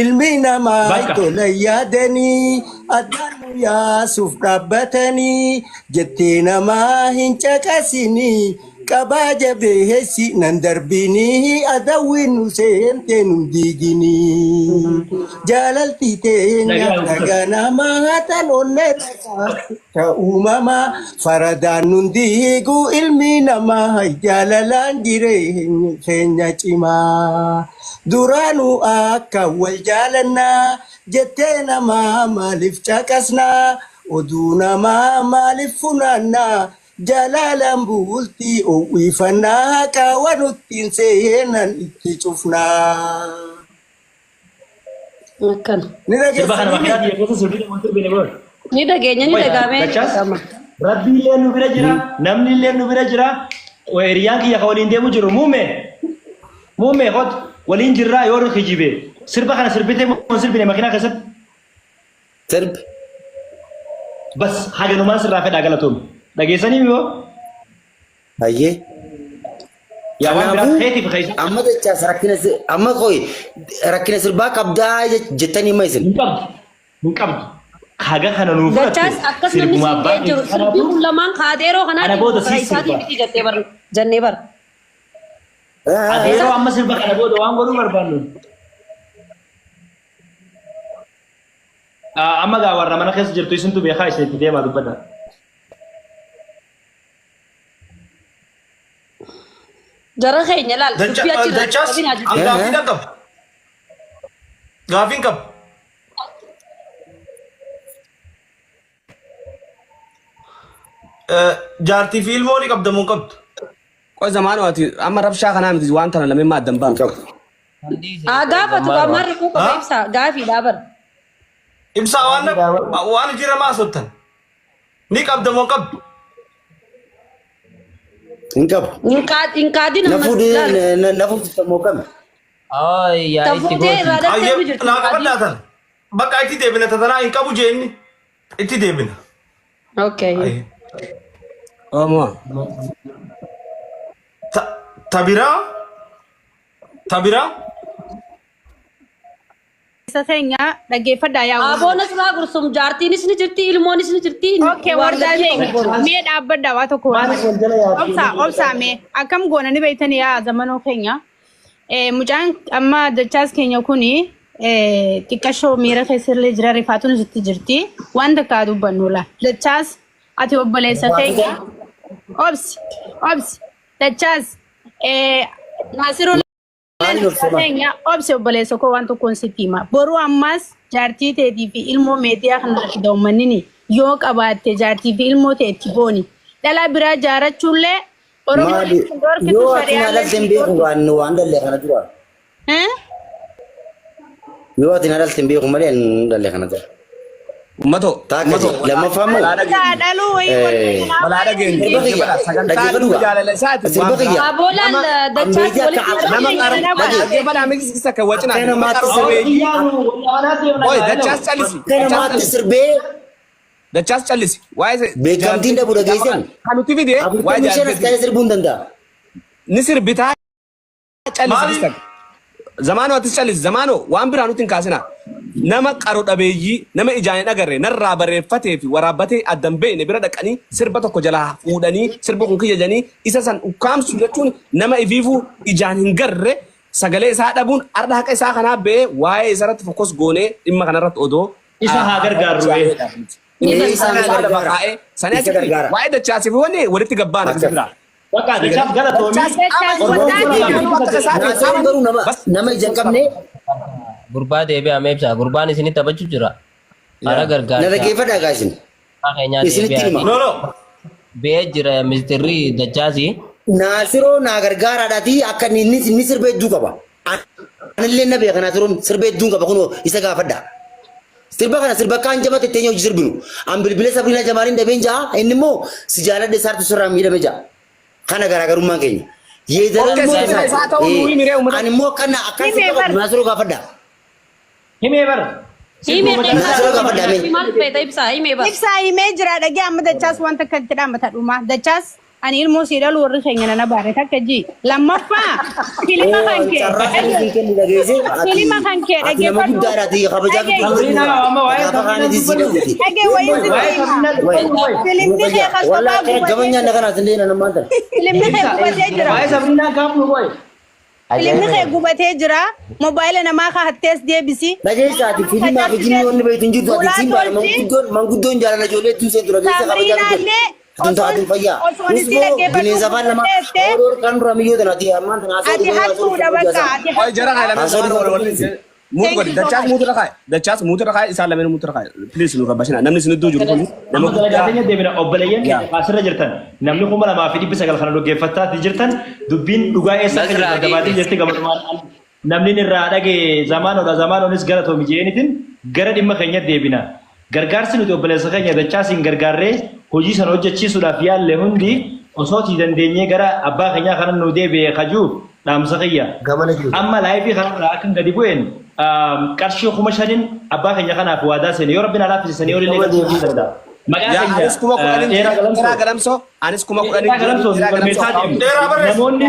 Ilmi namaa Bakka. tola yaadanii addaan nu yaasuuf dhaabbatanii jettee namaa hin caqasinii qabaa jabeessi nan darbinii adawwi nu seente nun diiginii. Jaalalti teenya Dhagaa dhagaa namaa tan onneerra saarte ta uumamaa faradaan nun diiguu ilmi namaa jaalalaan jireenya keenya cimaa. Duraanuu akka wal jaalannaa jettee namaa maaliif caqasnaa oduu namaa maaliif funaannaa jaalalaan bultii oowwifannaa qaawwa nuttiin seenan itti cufnaa. Akkana. Ni Sirba kana dhageessanii makiinaa tiyya keessa sirbite moo sirbine booda. Ni dhageenya ni Qoy dhagaamee ni dachaas dhagama. rabbi illee nu bira jira namni illee nu bira jira hiriyaan kiyya ka waliin deemu jiru muume muume hot waliin jirraa yoo kijibe sirba kana sirbite moo hin sirbine makiinaa keessatti Sirbi. bas haganumaan sirraa fedhaa galatoom dhageessanii yoo Hayyee. yaa waan biraa Kanaafuu keetiif keessa amma dachaas rakkina amma qoy rakkina sirbaa qabdaa jettanii hima isin. hin qabdu hin qabdu haga kana nuu fudhatte Dachaas akkas namni sirbuma siin abbaa jee jiru keenya sirbi kanaatu kun lamaan kaadeeroo kana kanaatiin booda karaa siis isaatii sirba miti jettee bar jennee bar. adeeroo amma sirba kana booda waan godhuu barbaannu Amma gaa warra mana keessa jirtu isintu beekaa isin itti deemaa dubbadha. Jara keenya laal dubbii achirra Dachaas qabin an ajajaa. gaafiidhaan qaba. Gaafiin qaba. Jaartii fi ilmoo ni qabda moo hin qabdu? Qoy zamaanoo ati amma rabshaa kanaa miti waan tana lameen maaddan Hin baanu. qabu. Haa gaafatu Zammaanoo. ammaan rakkoo qaba Ha? ibsaa gaafiidhaa bar. Ibsaa waan waan hojii maa sottan. Ni qabda moo hin qabdu? Hin qabu. Hin kaadin Na ammas fuudhee laal. na fuudhista moo kami? Ay, yaa Ta itti fuutee gooti. irraa dhaltee Ayyee nu jirti naa hin kaadin. qabadhaa tana. Bakka itti deebina tatanaa hin qabu jeenni. Itti deebina. Okay. Ayyee. Oomoo. Ta biraa ta biraa Isa keenya dhaggeeffadhaa yaa Oromoo. Aboon asirraa gursum jaartiinis ni jirti ilmoonis ni jirti Okay, waan wardaa lachuu keenya qabu boru. mee dhaabbadhaa waa tokko Maaliif wardaa. wal jala yaabdee Obsaa obsaa mee akkam goona ni beektanii yaa zamanoo keenya. Mucaan amma dachaas keenya kuni xiqqashoo miira keessallee jira rifaatuun sitti jirti. Waan takka haa dubbannu laa. Dachaas ati obboleessa keenya. Obsi obsi dachaas Naasiruu Maaliin obsama? keenya obsi obboleessa koo waan tokkoon sitti hima. Boruu ammas jaartii teetii fi ilmoo meetiyaa kana irratti da'ummannini yoo qabaatte jaartii fi ilmoo teetti booni. Dhalaa biraa jaarachuullee Oromoon Maali? hin dhorkitu Yoo ati na shari'aallee dhalte hin hin beeku dhorkitu. waan waan dhalle kana dura. Eh? Yoo ati na dhalte hin beeku malee hin dhalle kana dura. Ummatoo. Taakka Ummatoo. jedhe. Lammaffaa immoo Walaa Taa dhageenyu. dhaluu wayii wanti kanaa Walaa dhageenyu. sirba kiyya Dhaggeeffadhaa. Sagantaan dhaggeeffadhu gaa. jaalala isaati Sirba waan kiyya. biraa. Aboo laal Nama dachaas Ambeetii walitti akka nama hidhamee qara nama dhagee dhaggeeffadhaa miksisa akka wacinaa akka nama namaatti qara sirbee ogeeyyii. Oye dachaas callisi. akka Dachaas namaatti callisi. sirbee Dachaas callisi. Waa'ee beekamtiin jaartii dhabu dhageessan kan nuti fide waa'ee 45 as jaartii ta'ee sirbuu hin danda'a. ni sirbitaa callisi Maali? takka. Zamaanoo atis callisi. Zamaanoo waan biraa nuti hin kaasina. Nama qaro dhabeeyyii nama ijaan hin agarre narraa barreeffatee fi waraabbatee addan beekne bira dhaqanii sirba tokko jalaa fuudhanii sirba kun kiyya jedhanii isa san ukkaamsu jechuun nama ifiifuu ijaan hin garre sagalee isaa dhabuun arda haqa isaa kanaa ba'ee waa'ee isarratti focus goonee dhimma kanarratti odoo Isa haa gargaarru ee. Inni Ee, isa isaa lafa gargaara. kaa'ee sanii Isa achitti gargaara. waa'ee dachaasii fi wanni walitti gabbaan Akkas. akkasi biraa. Bakka dachaaf galatoomi. Dachaas Dachaas amani Oromoon waggaa kun amanuu akka isaatiin Naasirri amani garuu nama bas nama ija hin qabne Gurbaa deebi'aa mee ibsaa. Gurbaan isinitti taphachuu jira. Hara Na gargaarsa. dhaggeeffadhaa gaa isin. Keenyaa Isinitti hima. deebi'aa. No, no. Ba'ee jira mistirri dachaasi. Naasiroo naa gargaaraadhaati akka inni sirba hedduu qaba. Anillee na beeka Naasiroon sirba hedduun qaba kunoo isa gaafadha. Sirba kana sirba kaan jaba tetteenye hojii sirbinu. An bilbila Sabriinaa Jamaaliin dhabeen ja'a inni immoo si jaaladhe saartu sirraa miidhame ja'a. Kana garaagarummaan keenya. Yeedalaan Okay, immoo sirba isaa ta'uu nuu himi ree uummata. Ani immoo akkana akkan Himee sirba bar. qabu Naasiroo gaafadha. Himee bara. Himee Naasiroo gaafadha mee. maal feeta ibsaa himee bara. Ibsaa himee jira dhagee amma dachaas wanta akka itti dhaammata dhuma. Dachaas ani ilmoo sii dhalu warri keenya nana baare takka ji. Lammaffaa filima kan kee. Carraa kan isin kennu dhageesse. Filima kan kee Ati nama dhaggeeffadhu. guddaadha ati kabajaa Dhagee. Sabriinaa amma waa'ee Gaafa Sabriinaa kaanitti si dubbadhu. dhabuuti. Dhagee wayii sitti Waa'ee hima. Sabriinaa dubbadhu wayi. Filimni kee kan sobaa Wallahi akkana gubatee gama nyaanna kanaas illee na namaan tana. Filimni kee gubatee jira. Waa'ee Sabriinaa gaafnu wayi. Filimni kee gubatee jira. Mobaayila namaa ka hattees deebisi. Dhageessaati filimaa fi jinnii wanni beektu hin jirtu ati siin baala manguddoon manguddoon jaalala ijoollee hedduu seentu dhageessa kabajaa Sabriinaa dubbatu. illee Tun taatun fayyaa. osoon Nus isii immoo dhaggeeffadhu bineensa afaan lama teessee oolor kan dura miyyoo tana ati ammaan tana haasoo ati dhufee haasoo hattuudha dhufee bakka hojjaa ati Oi jara kaay lameen Haasoo samaan wal wal dhufee muut Thank godhi. you so Dachaas much. muutu irra kaay. Dachaas muutu irra kaay isaan lameen muutu irra kaay. Please nu rabbashina. Namni isin iddoo jiru kun nama Amma dalagaa guddaa. teenya deemina obboleeyyan keenya asirra jirtan namni 2900 kana dhaggeeffataa jirtan dubbiin dhugaa eessa akka jirtu adda baatee jirti gabaabummaan namni irraa dhage zamaanodha zamaanonis gara toomi jeenitiin gara dhimma keenya deebina. Gargaarsi nuti obboleessa keenya dachaasiin gargaarree hojii sana hojjechiisuudhaaf yaalle hundi osoo tii dandeenyee gara abbaa keenyaa kana nu deebi'ee kajuuf dhaamsa kiyya. Gamana jiru. Amma live kanarraa akka gadi bu'een qarshii 5,000 abbaa keenya kanaaf waadaa seene yoo rabbiin alaaf sanii olillee galchuu ni danda'a. Maqaa Yaa keenya anis 10,000 dheeraa jira. galamsoo Dheeraa galamsoo. Anis 10,000 dheeraa jira. galamsoo nu Dheeraa galamsoo galmeessaa account. deemu. Dheeraa barreessi. Namoonni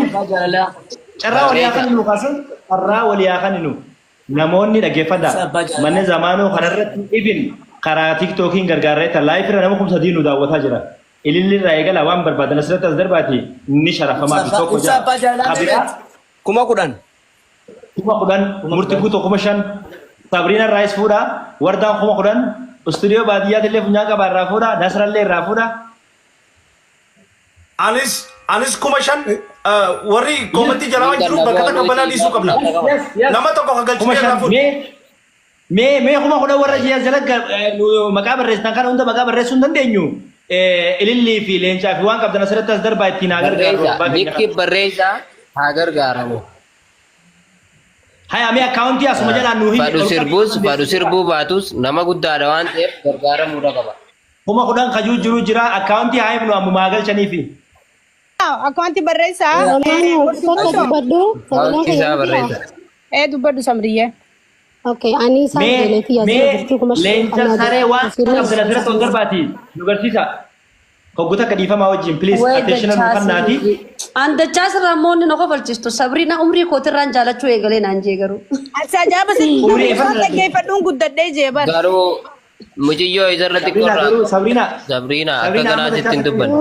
carraa walii haa kenninu kaasan carraa walii haa kenninu. Namoonni dhaggeeffadhaa manni zamaanoo kanarratti ibin karaa tiktookiin gargaarree tan live irra nama 3,000 nu daawwataa jira. Ililli irraa eegala waan barbaadan asirratti as darbaati ni sharafamaa fi tokko Ibsaa jira. abbaa jaalalaa Kabiraa meeqa? 10,000. 10,000 murti guutuu 5,000 Sabriina irraayis fuudha wardaan 10,000 istuudiyoo baadiyyaatti illee funyaan qabaa irraa fuudha Nasrallee irraa fuudha. Anis 5,000 warri koomantii jalaa waan jiruuf bakka takka balaa dhiisuu qabna. Yes, yes. Nama tokko ka Kuma galchitee irraa shan fuudhu. mee 10,000 warra ji'a jala maqaa barreessitan kana hunda maqaa barreessuu hin dandeenyu. Ilillii fi leencaa fi waan qabdan asirratti as darbaa ittiin haa gargaaru Barreessa. abbaa keenya Bikki kana. barreessa haa gargaaramu. Haya mee akkaawuntii asuma jalaan nuu himi Fadhu ol qabii sirbus fadhu sirbuu baatus nama guddaadha waan ta'eef gargaaramuudha qaba. 10,000 kajuu jiru jira akkaawuntii haa himnu ammumaa galchaniifi. Akkaawuntii barreessaa. Zamaanoo Murtii takka guutuu. dubbadhu sagaleen Akkaawuntii kiyya isaa ni jiraa? barreessa. Dubbadhu Samriyyee. Okay, ani isaan Mee jaleetii asirra mee jirtu 5,000 leenca qabnaa saree jira. waan Asirra qabdan asirratti ol darbaati nu garsiisa. Hoggu takka dhiifamaa wajjin please Wayi attention nu kannaati. dachaas. An dachaas irraa immoo inni na kofalchiistu Sabriina umrii kootirraan jaalachuu eegalee naan jee garuu. Ati ajaa'iba sitti Umrii osoo efarra dhaggeeffadhuun guddadhee jee bar. Garuu muciyyoo isarra Sabriina xiqqoorraa garuu Sabriina Sabriina akka Sabriina amma kanaatitti dachaas hin dubbanne.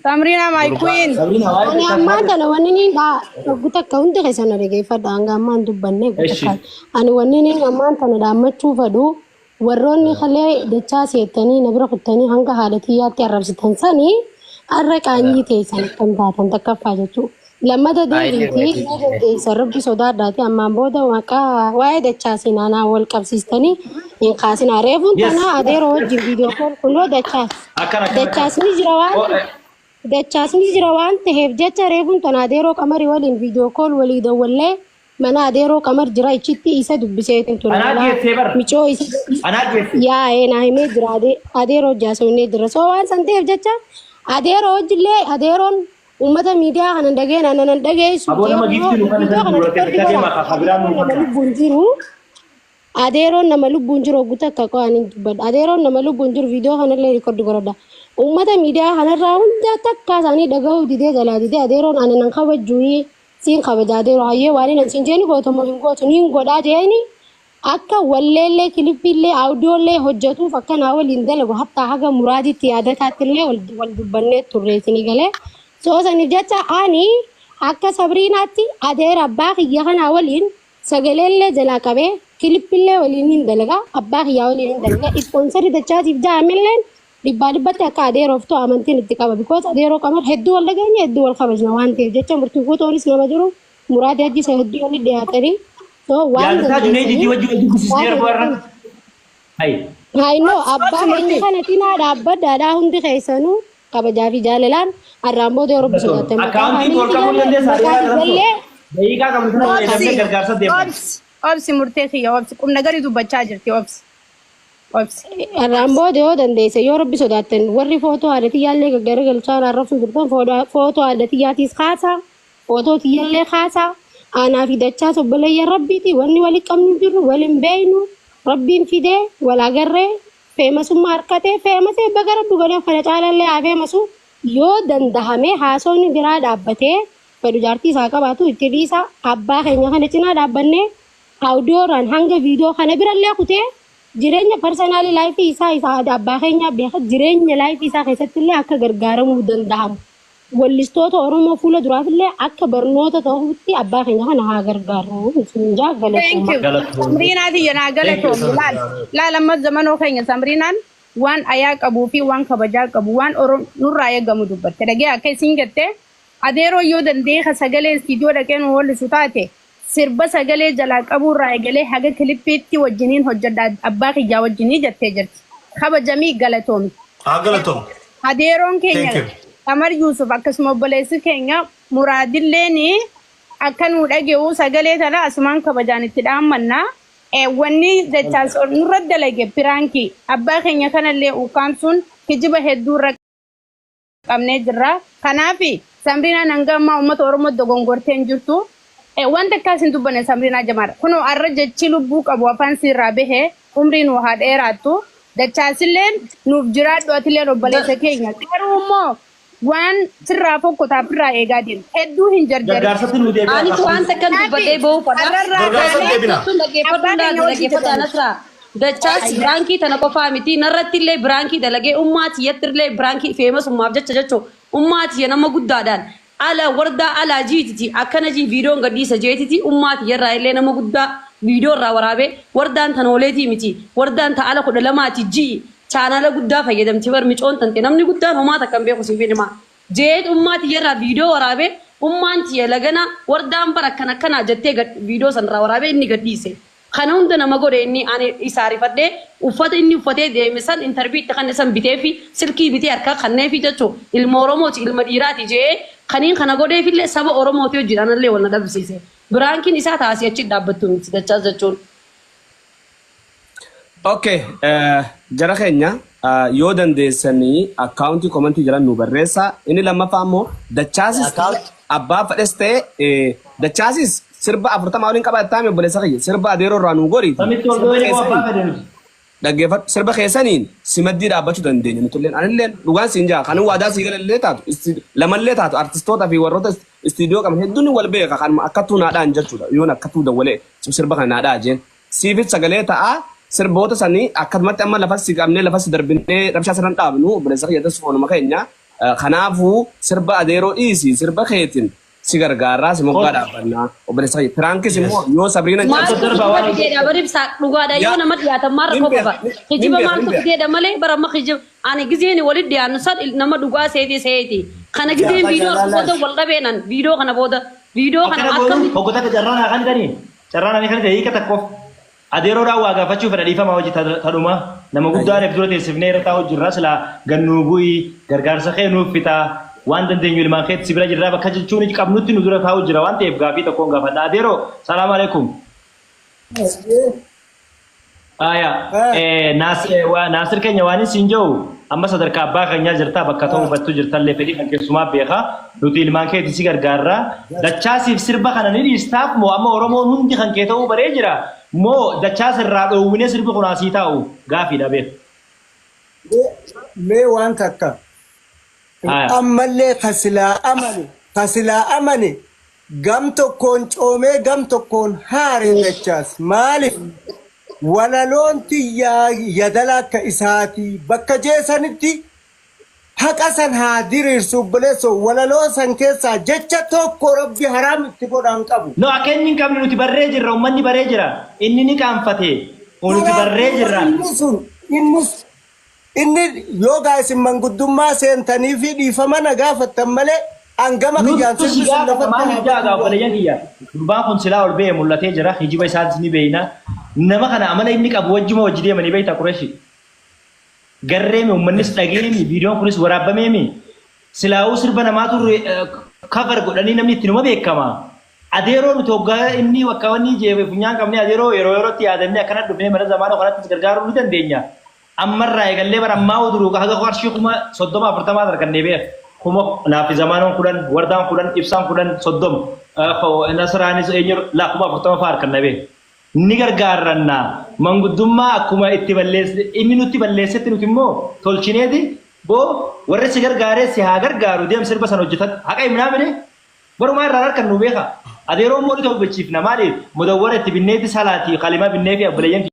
Samriina my Gurbaa. queen. Sabriina waa'ee Ani dachaas ammaan maal tana wanni niin dha dhoggu takka hundi keessan na dhaggeeffadha hanga ammaan dubbanne Eshi. takka. Ani wanni niin ammaan tana dhaammachuu fedhu warroonni kalee dachaa seettanii na bira kuttanii hanga haadha tiyyaatti arrabsitan sanii har'a qaanyii teessan akkam taatan takkaffaa jechuudha. Lammata deebiitii yoo dandeessan rabbi sodaadhaati ammaan booda maqaa waa'ee dachaasiin anaa wal qabsiistanii hin kaasinaa. Reefuun Yes. tanaa adeeroo wajjin viidiyoo kool kunoo dachaas. Akkana akkana. Dachaas ni jira waan Oh, eh, dachaasni jira waan ta'eef jecha reefuun tana adeeroo qamarii waliin viidiyoo kool walii dawwallee mana adeeroo qamar jira ichitti isa dubbiseetin ture. Anaa geessee bara. Micoo isa Anaa geesse. yaa'ee naa himee jira adeeroo jaasofnee jira. So waan san ta'eef jecha adeeroo hojillee adeeroon uummata miidiyaa kana dhageen anan dhageessu Aboo nama giiftii nu kana viidiyoo san kana duratti rikoordi akka godha. deemaa kabiraan nu Adeeroon nama fakkaata. lubbuun jiru. Adeeroon nama lubbuun jiru hoggu takka qo'an hin dubbadha. Adeeroon nama lubbuun jiru viidiyoo kanallee rikoordi godhadha. Uummata miidiyaa kanarraa hunda takka isaanii dhagahuu didee jalaa didee adeeroon ani nan kabajuu siin kabaja adeeroo hayyee waan inni siin jeeni gootamu hin gootu niin godhaa jeeni akka walleellee kilippiillee audioollee hojjetuuf akka naa waliin dalagu hattaa haga muraaditti yaadataattillee wal dubbannee turre isinii galee. Soo saniif jecha ani akka sabriinaatti adeera abbaa kiyya kanaa waliin sagaleellee jalaa qabee kilippillee waliin hin dalagaa abbaa kiyyaa waliin hin dalagaa ispoonsarii dachaatiif ja'amilleen dhibbaa dhibbatti akka adeeroof ta'u amantiin itti qaba because adeeroo qamar hedduu wal dhageenya hedduu wal kabajna waan ta'eef jecha murtii guutuunis nama jiru muraadii hajji isa hedduu walitti dhiyaatanii So waan Yaadataa Junaydii dandeessanii wajjin wal dubbisiisnee waan yeroo irra. Hayi. Haayinoo abbaa Obsi keenya murtii. kana cinaa dhaabbadhaadhaa hundi keessanuu kabajaa fi jaalalaan har'aan booda yeroo bisootatti maqaa Akkaawuntiin faamilii ol qabuu kiyyaallee dandeessaa maqaa daqiiqaa kiyyaallee Daqiiqaa qabnu sana fayyadamnee Obsi. gargaarsa deemna. Obsi. Obsi murtee kiyya obsi. Qubna gadi dubbachaa jirti obsi. Obsi. Har'aan booda yoo dandeesse yoo rabbi sodaattan warri footoo haadha tiyyaallee gaggaragalchaa arrabsuu jirtan footoo haadha tiyyaatiis kaasaa footoo tiyyaallee kaasaa aanaa fi dachaa obboleeyyan rabbiiti wanni wali qabnu hin jirru wal hin beeynu rabbiin fidee wal agarree feemasummaa harkatee feemasee baga rabbi godhee kana caalallee haa feemasu yoo dandahame haasofni biraa dhaabbatee fedhu jaartii isaa qabaatu itti dhiisa abbaa keenya kana cinaa dhaabbannee audiyoodhaan hanga viidiyoo kana birallee kutee jireenya personal life isaa isaa abbaa keenya beeka jireenya life isaa keessatti illee akka gargaaramuu danda'amu. Wallistoota Oromoo fuula duraaf illee akka barnoota ta'utti abbaa keenya kana haa gargaaru. Isin jaa Thank you. galatooma. Samriinaa tiyya naa galatoomi. Laal laal amma zamanoo keenya Samriinaan waan ayaa qabuu fi waan kabajaa qabu waan nurraa eegamu dubbatte. Dhagee akka isin jette adeeroo yoo danda'e ka sagalee istiidiyoo dhaqee nu wallisu taate sirba sagalee jalaa qabuurraa eegalee haga kilippiitti wajjiniin hojjedha abbaa kiyyaa wajjinii jettee jirti. Kabajamii galatoomi. Haa galatoom. Adeeroon keenya Thank you. Qamar Yuusuf akkasuma obboleessi keenya Muraadilleen akka nu dhage'u sagalee tana asumaan kabajaan itti dhaammannaa. Wanni jechaas nurra dalage piraankii abbaa keenya kanallee ukkaamsuun kijiba hedduu irra qabnee jirra. Kanaaf Samriinaan hanga ammaa uummata Oromoo dogongortee hin jirtu. Wanta akkas hin dubbanne Samriinaa jamaadha. Kunoo arra jechi lubbuu qabu afaan siirraa bahee umrii nu haa dheeraattu. Dachaasilleen nuuf jiraadhu atilleen obboleessa keenya. Garuu immoo waan sirraa fokkotaaf irraa eegaa deemu. Hedduu hin jarjarin. Gargaarsatti nu deebi'a. Anis waan takkan dubbadhee ba'uu fadha. Arrarraa Gargaarsa kaanee deebina. Sun dhaggeeffadhu abbaa keenya hundaa hojii dhaggeeffadhu jedhamu. anasraa. Dachaas biraankii tana qofaa miti narratti illee biraankii dalagee ummaa tiyyatti illee biraankii feemasummaaf jecha jechuun ummaa tiyya nama guddaadhaan ala wardaa alaa jiititi akkana jii viidiyoon gadhiisa jeetiti ummaa tiyyarraa illee nama guddaa viidiyoo irraa waraabee wardaan tan ooleetii miti wardaan ta ala 12ti jii chaanala guddaa fayyadamti bar micoon tante namni guddaan homaa takkan beeku siif himaa jeet ummaa tiyyarraa viidiyoo waraabee ummaan tiyya lagana wardaan bara akkana akkanaa jettee viidiyoo sanarraa waraabee inni gadhiise. Kana hunda nama godhe inni ani isaa rifadhee uffata inni uffatee deeme san intarvii itti kanne san bitee fi silkii bitee harkaa kannee fi jechuun ilma Oromooti ilma dhiiraati jee kaniin kana godheefillee saba Oromooti hojiidhaan illee wal na dhabsiise. Biraankiin isaa taasii achi dhaabbattu miti dachaas jechuun. Okay, jara keenya yoo dandeessanii akkaawuntii komantii jiran nu barreessaa. Inni lammaffaa immoo dachaasis abbaa fedhes ta'e dachaasis sirba 40 waliin qabaattaa mi obboleessa kiyya sirba adeeroo irraa nu goriiti. Samitti ol Sirba ga'ee abbaa keessaniin fedhe nuti. dhaggeeffadhu sirba keessaniin simaddii dhaabbachuu dandeenya nutulleen anilleen dhugaan siin jaa kan waadaa sii galallee taatu lamallee taatu artistoota fi warroota istiidiyoo qaban hedduun wal beeka kan akkattuu naadhaan jechuudha yoon akkattuu dawwalee sirba kana naadhaa jeen siifis sagalee ta'aa sirboota sanii akkasumatti amma lafas si qabnee lafas darbinee rabshaa sanan dhaabnu obboleessa kiyya tas foonuma keenya kanaafuu sirba adeeroo dhiisi sirba keetiin si gargaaraa si moggaa dhaabbannaa obboleessa kiyya piraankis immoo yoo sabriina Maaltu Darba kijiba waan fideedha bari ibsaa dhugaadha yoo yaa nama dhiyaatan maal nin rakkoo beeka qaba. nin Kijiba beeka nin maaltu beeka fideedha malee bara amma kijiba ani gizeen walitti dhiyaannu san nama dhugaa seeti seeti. Kana gizeen Gaafa viidiyoo argu booda jaalalaas. wal dhabeenan viidiyoo kana booda viidiyoo kana Akkana goonu akkamitti hoggota akka carraan haa kanitanii carraan ani kanite hiika tokkoof adeeroodhaan waa gaafachuu fedha dhiifama hojii tadhuma nama guddaan dura teessifnee irra taa'u jirra silaa gannuu bu'ii gargaarsa kee nuuf fitaa waan dandeenyu ilmaan keetti si bira jirraa bakka jechuun qabnutti nu dura taa'u jira waan ta'eef gaafii tokkoon gaafadha adeeroo salaam alaikum. Aya, Naasir keenya waan isin jiru amma sadarkaa abbaa keenyaa jirtaa bakka ta'u hubattuu jirtallee fedhii kan keessumaa beekaa nuti ilmaan keetti si gargaarraa dachaasiif sirba kana ni dhiistaaf moo amma Oromoon hundi kan kee ta'uu baree jira moo dachaas irraa dhoowwinee sirbi kun asii taa'u gaafiidha beeku. Mee waan takka Aya. ammallee kasilaa amane gam tokkoon coomee gam tokkoon haaree dachaas maaliif walaloon tiyyaa yadala akka isaatii bakka jeesanitti haqa san haa diriirsu obboleessoo walaloo san keessaa jecha tokko rabbi haraam itti godhaan qabu. No akka inni hin qabne nuti barree jirra uummanni baree jira inni ni qaanfate nuti barree jirra. Inni sun inni inni yoogaa isin manguddummaa seentanii fi dhiifama na gaafattan malee An gama kiyyaan Nutu sirbi si sun gaafata lafatti maaliif haa jaa badu. obboleeyyan kiyya. Gurbaan kun silaa ol ba'ee mul'atee jira. Hijiba isaatis ni beeyna. Nama kana amala inni qabu wajjuma wajji deemanii beeyta Qureeshi. Garreemi uummannis dhageemi viidiyoon kunis waraabbameemi. Silaa'uu sirba namaatu cover godhanii namni itti numa beekama. Adeeroo nuti hoggaa inni bakka wanni jee funyaan qabnee adeeroo yeroo yerootti yaadannee akkana dhufnee mana zamaana kanattis gargaaruu ni dandeenya. Ammarraa eegallee bara ammaa uduruu haga qarshii 30,000 40 argannee beek. Kuma naafi zamaanoon 10, wardaan 10, ibsaan 10, 30. Nasraanis eenyu laa 40,000 fa'aa arganna beek. Ni gargaarranna. Manguddummaa akkuma itti balleesse inni nutti balleessetti nuti immoo tolchineeti boo warri si gargaaree si haa gargaaru deem sirba sana hojjetan haqa himnaa mini barumaa irraa harkan nu beeka. Adeeroo immoo ni tolfachiifna maaliif mudawwara itti binneeti salaatii kalimaa binnee fi obboleeyyan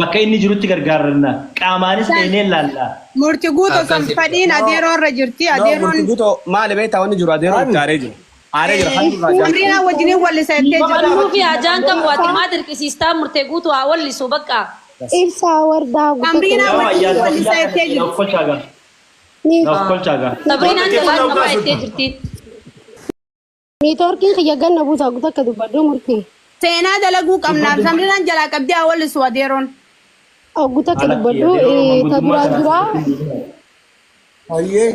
bakka inni jirutti gargaarranna qaamaanis dheenee laalla. Murti guutuu san fadhiin adeeroo irra jirti. No, Adeeroon murti guutuu maali beektaa wanni jiru adeeroo itti aaree jira. Aaree jira kan irraa jaalatu. Sabriinaa wajjiniin wallisa jettee jirti. Fannuu fi hajaan qabu ati maa dirqisiistaa murtee guutuu haa wallisu bakka. Ibsaa wardaa guutuu. Sabriinaa Yaa wajjiniin ayyaana wallisa jettee na jirti. of kolchaa gaa. Na of kolchaa gaa. Sabriinaan jabaa qabaa jettee jirti. Niitoorkiin kiyya ganna buusaa guutuu akka dubbadhu murtii. Seenaa dalaguu qabnaaf Sabriinaan jalaa qabdee haa wallisu adeeroon. Guutuu akka Alakki dubbadhu adeeroo ta manguddummaa duraa kana duraa Hayyee.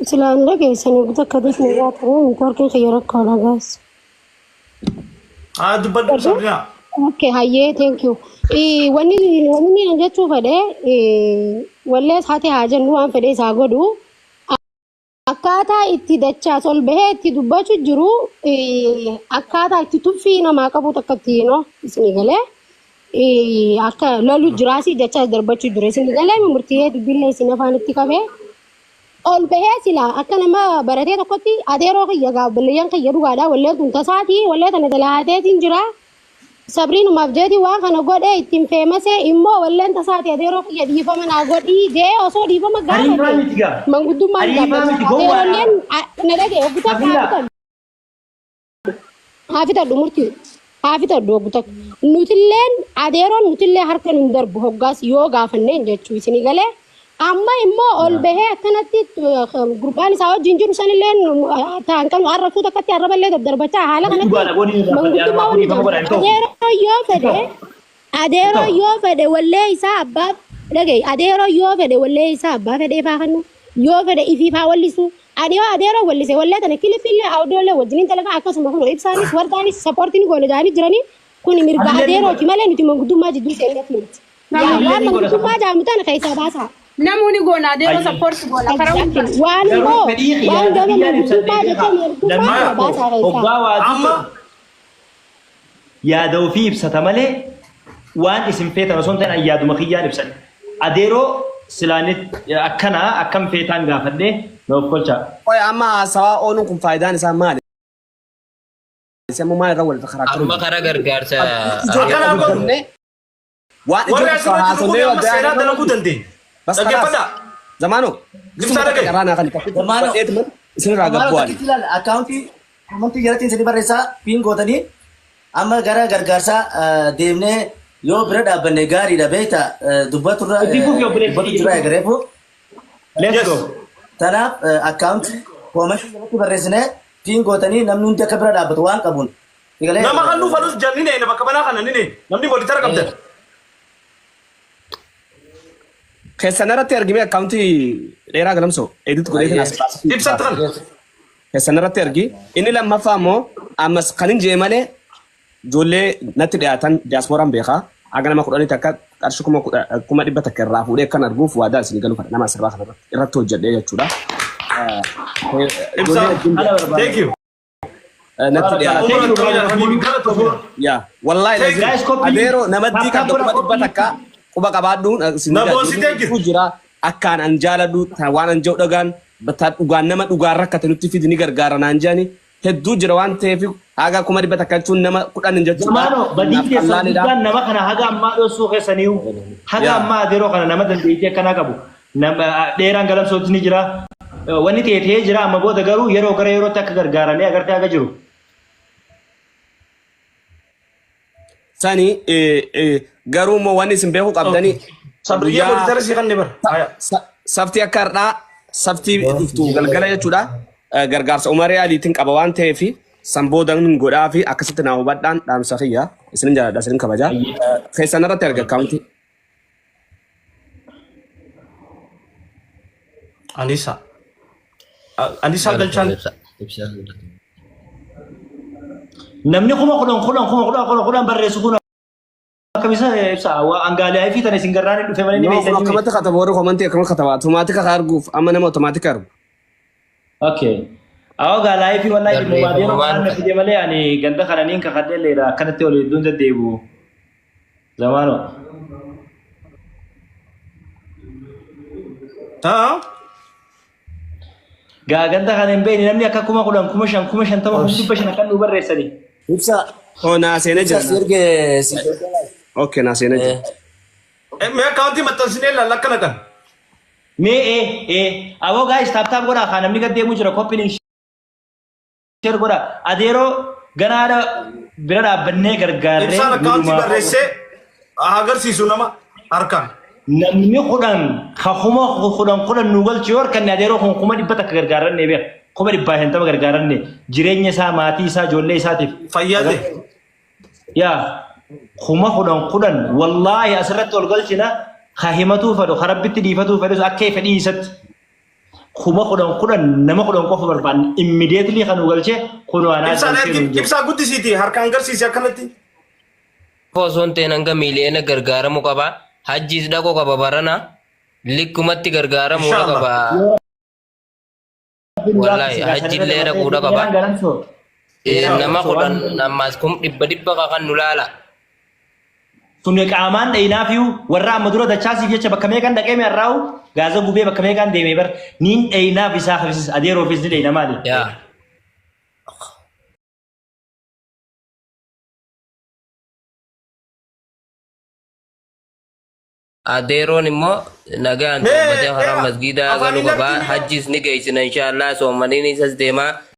Silaan dhageessanii guutuu akka dusni irraa ture niitoorkiin kiyya rakkoo dhagaas. Haa dubbadhu Sabrina. Okay, hayyee thank you. Wanni ani jechuu fedhe wallees hate haa jennu waan fedhe isaa godhu akkaataa itti dachaas ol bahee itti dubbachuu jiru akkaataa itti tuffii namaa qabu takkatti no isinii galee akka lolu jiraasii dachaas darbachuu jiru isinii galee murtiilee dubbillee isin afaan itti qabee ol bahee silaa akka nama baratee tokkotti adeeroo kiyya gaa obboleeyyan kiyya dhugaadhaa walleen tun tasaatii wallee tana jalaa hateetiin jira. Sabriinumaaf jeetii waan kana godhee ittiin feemasee immoo walleen tasaati adeeroo kiyya dhiifama naa godhii jee osoo dhiifama Ariifaa gaafate miti gaa. manguddummaan Ariifaa miti gowwaadha. adeeroolleen na dhagaye obbo Takka Sabrina. haa fitadhu murtii haa fitadhu obbo Takka nutilleen adeeroon nutillee harka nun darbu hoggaas yoo gaafanneen jechuu isinii galee amma immoo ol bahee akkanatti gurbaan isaa wajjin jiru sanillee ta'an kan arrabsuu takkatti arraballee daddarbachaa haala kanatti Dhugaadha booni irraa manguddummaa wanni dhiifama godha hin ta'u. adeeroo yoo fedhe adeeroo yoo fedhe wallee isaa abbaa dhagaye adeeroo yoo fedhe wallee isaa abbaa fedhee faa kennu yoo fedhe ifii faa wallisu ani yoo adeeroo wallise wallee tana kilifillee audiollee wajjiniin dalagaa akkasuma kun ibsaanis wardaanis supportiin goone jaanii jiranii kun mirga Anillee ni adeerooti malee nuti manguddummaa jidduu seenneef miti. Yaa Anillee waan ni godha manguddummaa jaamu tana keessaa baasaa. Namoonni goona adeeroo Ayyee. support goona karaa Exactly. hundaa. Waan Garuu immoo fedhii waan kiyyaa gama kiyyaan manguddummaa ibsadhee jecha beekaa. manguddummaa Namni kana tokko baasaa keessaa. hoggaa waa Amma dubbatu yaada ofii ibsata malee waan isin feetan osoo hin ta'in yaaduma kiyyaan ibsadhe. Adeeroo silaanit akkana akkam feetaan gaafadhee na of kolchaa. Qoy amma haasawaa ooluun kun faayidaan isaa maali? Isin ammoo maal irra wal karaa Amma karaa gargaarsa Ijoo Akkanaa godhu. dubbanne waan ijoo Warri tokko asirra jiru kun haasofnee amma seenaa dalaguu dandeenya. Bas Dhaggeeffadhaa. Zamaanoo. Ibsaa dhagaye. Carraa naa kan takka Zamaanoo. dubbadheetuman isinirraa Zamaanoo gabbu'an. takkitti ilaali akkaawuntii komantii jalatti isin barreessaa pin gootanii amma gara gargaarsaa deemnee yoo bira dhaabbanne gaariidha beekta dubbaturra Itti fufi obboleessi dubbatu kiyya. jira egareefu. Let's Yes. go. Tanaaf akkaawuntii komantii jalatti barreessinee pin gootanii namni hundi akka bira dhaabbatu waan qabuun. Egalee Nama kan nuuf alus jan ni neena bakka banaa kana ni neena. Namni walitti argamtan. Keessan irratti argime akkaawuntii dheeraa galamsoo edit godhee kan as baasa. Ibsatti kana. Keessan irratti argi. Inni lammaffaa immoo ammas kan hin jee malee ijoollee natti dhiyaatan diyaaspooraan beekaa. Haga nama 10 takka qarshii 100,000 irraa fuudhee akkan arguuf waadaa isin galuu fedha nama asirraa kana irratti hojjedhee jechuudha. Ibsa. Ijoollee wajjin Ala barbaada. Thank you. natti dhiyaatan. Thank you, Umar brother. Habibi galatoomina. Yaa wallahi Thank you. Guys, copy. adeeroo namaddii Tap, tap qabda godha, 100,000 copy. quba qabaadhuun isin Na boonsitee jirti. jira akkaan an jaaladhu ta waan an jedhu dhagaan ta dhugaan nama dhugaan rakkate nutti fidi ni gargaara naan jedhani hedduu jira waan ta'eef haga 100,000 jechuun nama 10 hin jechuudha. Zamaanoo badii Naaf keessan qallaalidha. guddaan nama kana haga ammaa dhoosuu keessaniiyu haga Yaa. ammaa adeeroo kana nama dandeettii akkanaa qabu nama dheeraan galamsootis ni jira wanni ta'e ta'ee jira amma booda garuu yeroo gara yerootti akka gargaaramee agartee haga jiru. Sani garuu immoo wanni isin beekuu qabdani Sabriyyee guyyaa monitor sii kan ni bara. Haya. saftii akka har'aa saftii dhuftu galgala jechuudha. Gargaarsa Umaree Aliitiin qaba waan ta'eef san booda hin godhaa fi akkasitti naa hubadhaan dhaamsa kiyya. Isinin jaaladha, isinin kabaja. Keessan irratti erga akkaawuntii. Anisa. Anisa galchaan. Namni 10,000 10,000 10,000 10,000 10 barreessu kun akkamisa ibsa angaalee fi tana isin garraan dhufe malee ni No, kun beektanii. akkamatti kataba warri komantii akkamatti kataba automaatika ka arguuf amma nama automaatika argu. Okay. Awwa gaalaa fi wallahi dhimma baadiyyaa Barreeffamumaan waan na fide malee ani ganda kana niin kakadhee leera akkanatti ol hedduun deddeebi'u. Zamaano. Gaa ganda kana hin beekne namni akka 10,000 5,000 50,000 500,000 akkan nu barreessani. Ibsa. Oh, naa seenee Ibsa jira. si erge si Okay, naa seenee jira. Mee akkaawuntii maxxansinee ilaalla akkana kan. Mee ee ee aboo guys tap tap godhaa kaa namni gad deemuu jira copy link share godhaa adeeroo ganaadha bira dhaabbannee gargaarree Ibsaan akkaawuntii nudumaa barreessee haa agarsiisu nama harkaan. Namni 10 ka 10,000 10,000 nu galchu yoo harkanne adeeroo kun 100,000 gargaarranne beeka 150,000 gargaarranne jireenya isaa maatii isaa ijoollee isaatiif. Fayyaa ta'e. Yaa 10,000 10 wallaahi asirratti ol galchina ka himatuu fedhu ka rabbitti dhiifatuu fedhus akka fedhii isatti 10,000 10 nama 10 qofa barbaanne immediately kan nu galche kunoo anaa Ibsaan galchee ergi nuun jedhu. ibsaa guddisiiti harkaan garsiisi akkanatti. Osoo hin ta'in hanga miiliyoona gargaaramuu qaba. Hajjiis dhaquu qaba barana. Likkumatti gargaaramuudha Inshallah. qaba. Rabbiin nu Wallaahi laaffise gaa sanirra hajjillee dabartee dhaquudha qaba. dheeraan galamsoo. Dheeraan Nama galamsoo waan 10 ammaas 100,000 kakan nu laala. Sun qaamaan dhayinaafiyu warra amma dura dachaasiif jecha bakka meeqan dhaqee mi'arraa'u gaaza gubee bakka meeqaan deemee bar niin dhayinaaf isaa hafisis adeeroofis ni dhayina maali. Yaa. Adeeroon immoo nagaan Mee toobbatee karaa eera masgiidaa galuu afaaniin qaba. arginu Hajjis ni geessina inshaallah soomaniin isas deemaa.